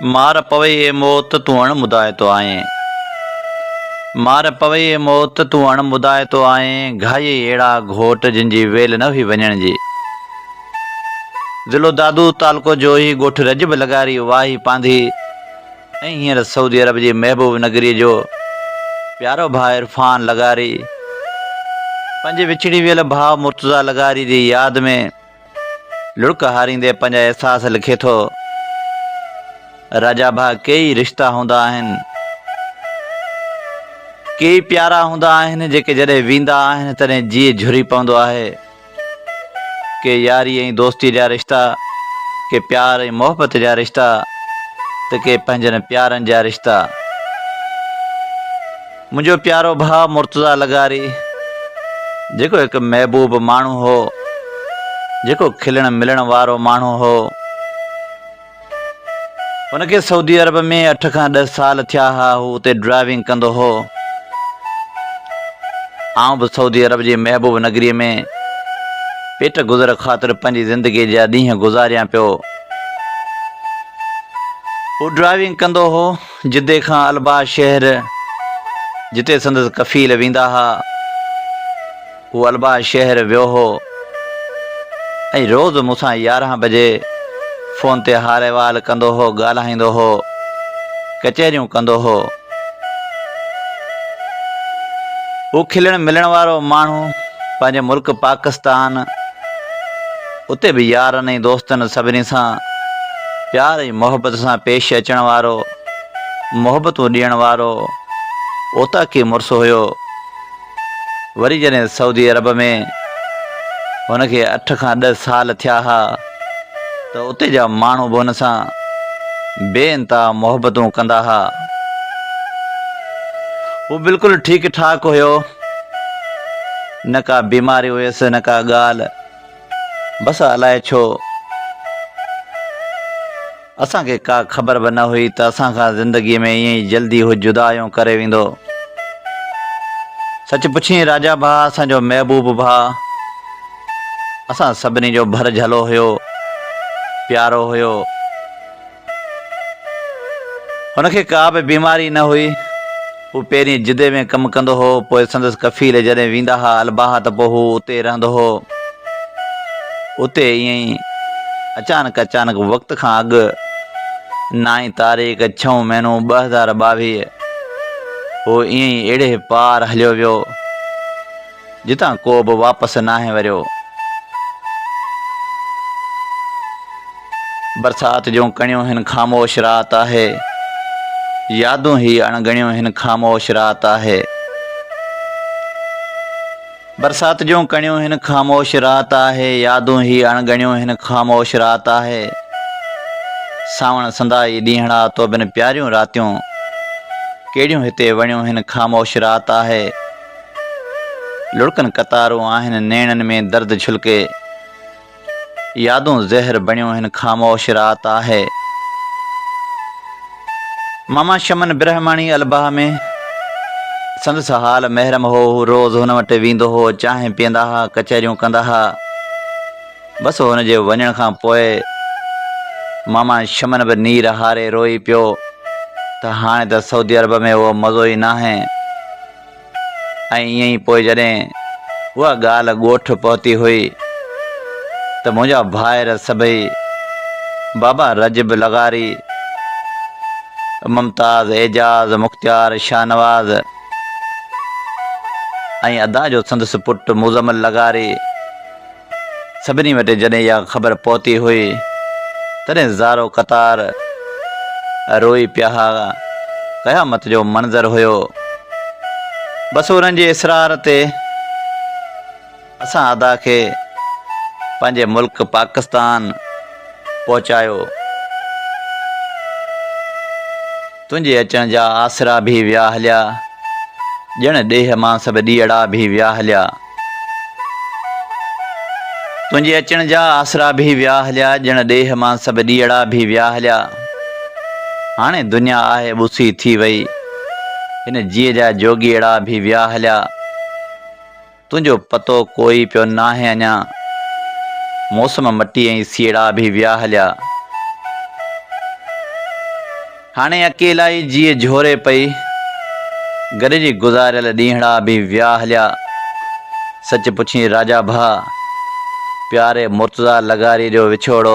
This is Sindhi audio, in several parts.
مار پوي اي موت تون اڻ مدائتو آهين. مار پوي اي موت تون اڻ مدائتو آهين گهايئي اهڙا گهوٽ جن جي ويل نه هئي وڃڻ جي. ضلعو دادو تعلقو جوهي ڳوٺ رجب لغاري واهي پانڌي ۽ هينئر سعودي عرب جي محبوب نگري جو پيارو ڀاء عرفان لغاري پنهنجي وڇڙي ويل ڀاء مرتضيٰ لغاري جي ياد ۾ لڙڪ هاريندي پنهنجا احساس لکي ٿو. راجا ڀاء ڪيئي رشتا هوندا آهن. ڪيئي پيارا هوندا آهن جيڪي جڏهن ويندا آهن تڏهن جيء جهري پوندو آهي. ڪي ياري ۽ دوستي جا رشتا، ڪي پيار ۽ محبت جا رشتا ته ڪي پنهنجن پيارن جا رشتا. منهنجو پيارو ڀاء مرتضيٰ لغاري جيڪو هڪ محبوب ماڻهو هو، جيڪو کلڻ ملڻ وارو ماڻهو هو. هن کي سعودي عرب ۾ اٺ کان ڏهه سال ٿيا ها، هو اتي ڊرائيونگ ڪندو هو. آئون به سعودي عرب جي محبوب نگريء ۾ پيٽ گذر خاطر پنهنجي زندگيء جا ڏينهن گذاريان پيو. هو ڊرائيونگ ڪندو هو. جدي کان البا شهر جتي سندس ڪفيل ويندا ها. هو البا شهر ويو هو ۽ روز مون سان يارهن بجي فون تي حال احوال ڪندو هو، ڳالهائيندو هو، ڪچهريون ڪندو هو. هو کلڻ ملڻ وارو ماڻهو پنهنجي ملڪ پاڪستان اتي به يارن ۽ دوستن سڀني سان پيار ۽ محبت سان پيش اچڻ وارو، محبتون ڏيڻ وارو اوطاقي مڙس هيو. وري جڏهن سعودي عرب ۾ هن کي اٺ کان ڏهه سال ٿيا ها ته اتي جا ماڻهو به هن سان بي انتها محبتون ڪندا ها. هو بلڪل ٺيڪ ٺاڪ هيو. نه ڪا بيماري هيس نه ڪا ڳالهه. بس الائي ڇو اسان کي ڪا خبر به نه هئي ته اسان کان زندگيء ۾ ائين ئي جلدي هو جدايون ڪري ويندو. سچ پڇين راجا ڀاء اسان جو محبوب ڀاء اسان سڀني جو ڀر جهلو هيو، پيارو هيو. هن کي ڪا به بيماري نه هئي. هو پهرين جدي ۾ ڪم ڪندو هو، پوء سندس ڪفيل جڏهن ويندا ها الباها ته پوء هو اتي رهندو هو. اتي ائين ئي اچانڪ اچانڪ وقت کان اڳ نائين تاريخ ڇهون مهينو 2022 هو ائين ئي اهڙي پار هليو ويو. جتان ڪو به واپس ناهي وريو. برسات جون ڪڻيون هن خاموش رات آهي. يادون هي اڻ ڳڻيون هن خاموش رات آهي. برسات جون ڪڻيون هن خاموش رات آهي. يادون هي اڻ ڳڻيون هن خاموش رات آهي. سانوڻ سندائي ڏينهڙا تو بن پياريون راتيون. ڪهڙيون هتي وڻيون هن خاموش رات آهي. لڙڪن قطارون آهن نيڻن ۾ درد ڇلڪي يادون زهر بڻيون هن خاموش رات آهي ماما شمن برهماڻي الباهه ۾ سندس حال محرم هو هو روز هن وٽ ويندو هو چانهه پيئندا ها ڪچهريون ڪندا ها بس هن جي وڃڻ کان پوء ماما شمن به نير هاري روئي پيو ته هاڻي ته سعودي عرب ۾ اهو مزو ئي ناهي ۽ ائين ئي پوء جڏهن اها ڳالهه ڳوٺ پهتي هئي ته منهنجا ڀائر سڀئي، بابا رجب لغاري، ممتاز، اعجاز، مختيار، شاهنواز ۽ ادا جو سندس پٽ مزمل لغاري، سڀني وٽ جڏهن اها خبر پهتي هئي، تڏهن زارو قطار روئي پيا ها. قيامت جو منظر هيو. بس انهن جي اصرار تي اسان ادا کي پنهنجي ملڪ پاڪستان پهچايو. تنهنجي اچڻ جا آسرا ڀي ويا هليا، ڄڻ ڏيهه مان سڀ ڏيئڙا ڀي ويا هليا. تنهنجي اچڻ جا آسرا ڀي ويا هليا، ڄڻ ڏيهه مان سڀ ڏيئڙا ڀي ويا هليا. هاڻي دنيا آهي ٻسي ٿي وئي، هن جيء جا جوڳيئڙا ڀي ويا هليا. تنهنجو پتو ڪوئي پيو ناهي اڃا، موسم مٽي ۽ سيئڙا ڀي ويا هليا. هاڻي اڪيلائي جيء جهوري پئي. گڏجي گذاريل ڏينهڙا به ويا هليا. سچ پڇين راجا ڀاء، پياري مرتضيٰ لغاريء جو وڇوڙو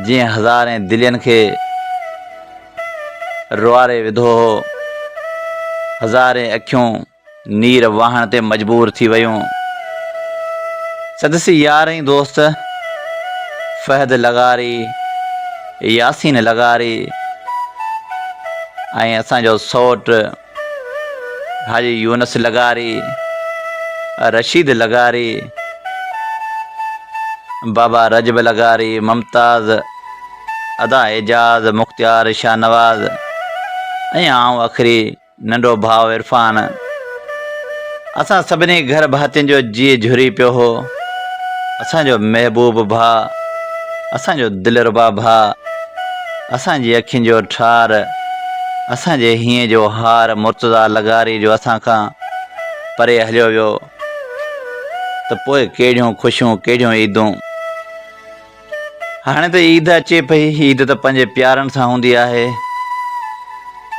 جنهن هزارين دلين کي روئاري وڌو هو، هزارين اکيون نير واهڻ تي مجبور ٿي ويون. سندس يار ۽ دوست فهد لغاري، ياسين لغاري ۽ اسان جو سئوٽ حاجي يونس لغاري، رشيد لغاري، بابا رجب لغاري، ممتاز، ادا اعجاز، مختيار، شاهنواز ۽ آئون اکري ننڍو ڀاء عرفان اسان سڀني گهر ڀاتين جو جيء جهري پيو هو. اسان جو محبوب ڀاء، اسان جو دلربا ڀاء، اسان جي اکين جو ٺار، اسان جي هينئين جو هار مرتضيٰ لغاري جو اسان کان پري هليو ويو ته پوء ڪهڙيون خوشيون ڪهڙيون عيدون. هاڻي ته عيد اچي پئي، عيد ته پنهنجي پيارن سان هوندي آهي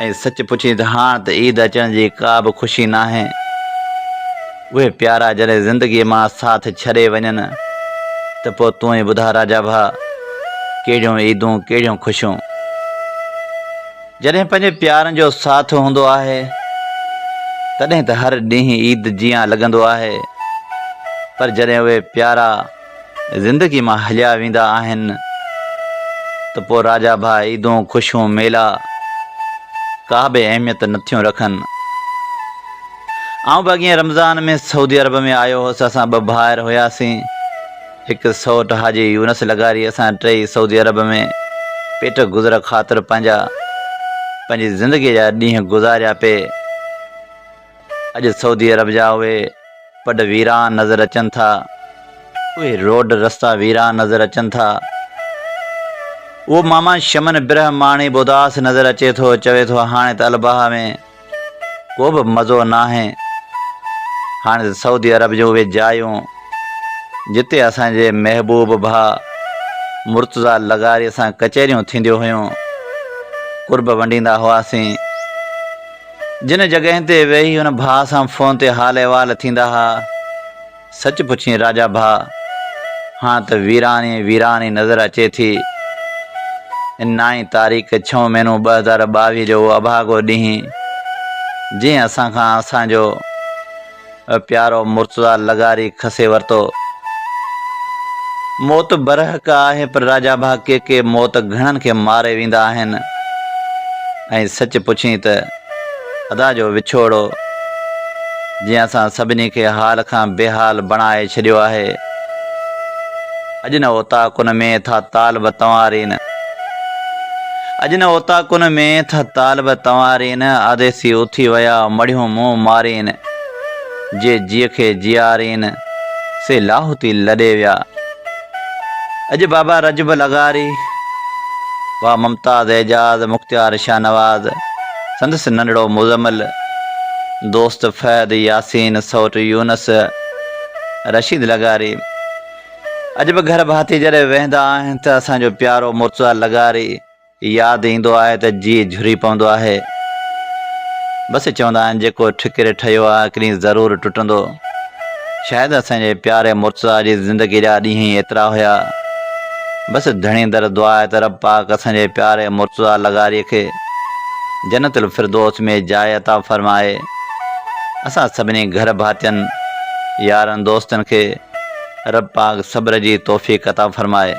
۽ سچ پڇين ته هاڻ ته عيد اچڻ جي ڪا به خوشي ناهي. اهي پيارا جڏهن زندگيء مان ساٿ ڇڏي وڃن ته پوء تون ئي ٻڌاء راجا ڀاء، ڪهڙيون عيدون ڪهڙيون خوشيون. جڏهن پنهنجي پيارن جو ساٿ هوندو آهي تڏهن ته هر ڏينهن عيد جيان لڳندو آهي پر جڏهن اهي پيارا زندگي مان هليا ويندا آهن ته پوء راجا ڀاء عيدون، خوشيون، ميلا ڪا به اهميت نٿيون رکن. آئون به اڳئين رمضان ۾ سعودي عرب ۾ آيو هوس، اسان ٻه ڀائر هياسين، هڪ سئوٽ حاجي يونس لغاري، اسان ٽيئي سعودي عرب ۾ پيٽ گذر خاطر پنهنجا پنهنجي زندگيء جا ڏينهن گذاريا پئي. اڄ سعودي عرب جا اهي پڊ ويران نظر اچن ٿا، اهي روڊ رستا ويران نظر اچن ٿا. اهو ماما شمن برهماڻي به اداس نظر اچي ٿو، چوي ٿو هاڻي ته الباهه ۾ ڪو به مزو ناهي، هاڻي ته سعودي عرب جون اهي جايون جتي اسان جي محبوب ڀاء مرتضيٰ لغاري سان ڪچهريون ٿينديون هيون، قرب ونڊيندا هئاسين. جن جڳهين تي ويهي هن ڀاء سان فون تي حال احوال ٿيندا ها. سچ پڇين راجا ڀاء، هاڻ ته ويراني ويراني نظر اچي ٿي. نائين تاريخ ڇهون مهينو 2022 جو اهو اڀاڳو ڏينهن، جنهن اسان کان اسان جو پيارو مرتضيٰ لغاري کسي ورتو. موت برحق آهي پر راجا ڀاء ڪي ڪي موت گهڻن کي ماري ويندا آهن ۽ سچ پڇين ته ادا جو وڇوڙو جنهن اسان سڀني کي حال کان بي حال بڻائي ڇڏيو آهي. اڄ نه اوطاقن ۾ ٿا طالب تنوارين. اڄ نه اوطاقن ۾ ٿا طالب تنوارين، آديسي اٿي ويا مڙهيون منهن مارين، جي جيء کي جيارين، سي لاهوتي لڏي ويا. اڄ بابا رجب لغاري، وا ممتاز اعجاز، مختيار شاهنواز، سندس ننڍڙو مزمل، دوست فهد ياسين، سئوٽ يونس، رشيد لغاري، اڄ به گهر ڀاتي جڏهن ويهندا آهن ته اسان جو پيارو مرتضيٰ لغاري ياد ايندو آهي ته جيء جهري پوندو آهي. بس چوندا آهن جيڪو ٺڪر ٺهيو آهي هڪ ڏينهن ضرور ٽٽندو. شايد اسان جي پياري مرتضيٰ جي زندگي جا ڏينهن ئي ايترا هيا. بس ڌڻي در دعا آهي ته رب پاڪ اسان جي پياري مرتضيٰ لغاري کي جنت الفردوس ۾ جاء عطا فرمائي. اسان سڀني گهر ڀاتين، يارن دوستن کي رب پاڪ صبر جي توفيق عطا فرمائي.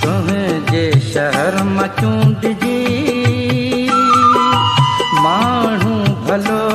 تنهنجي شهر مان چونڊجي ماڻهو ڀلو.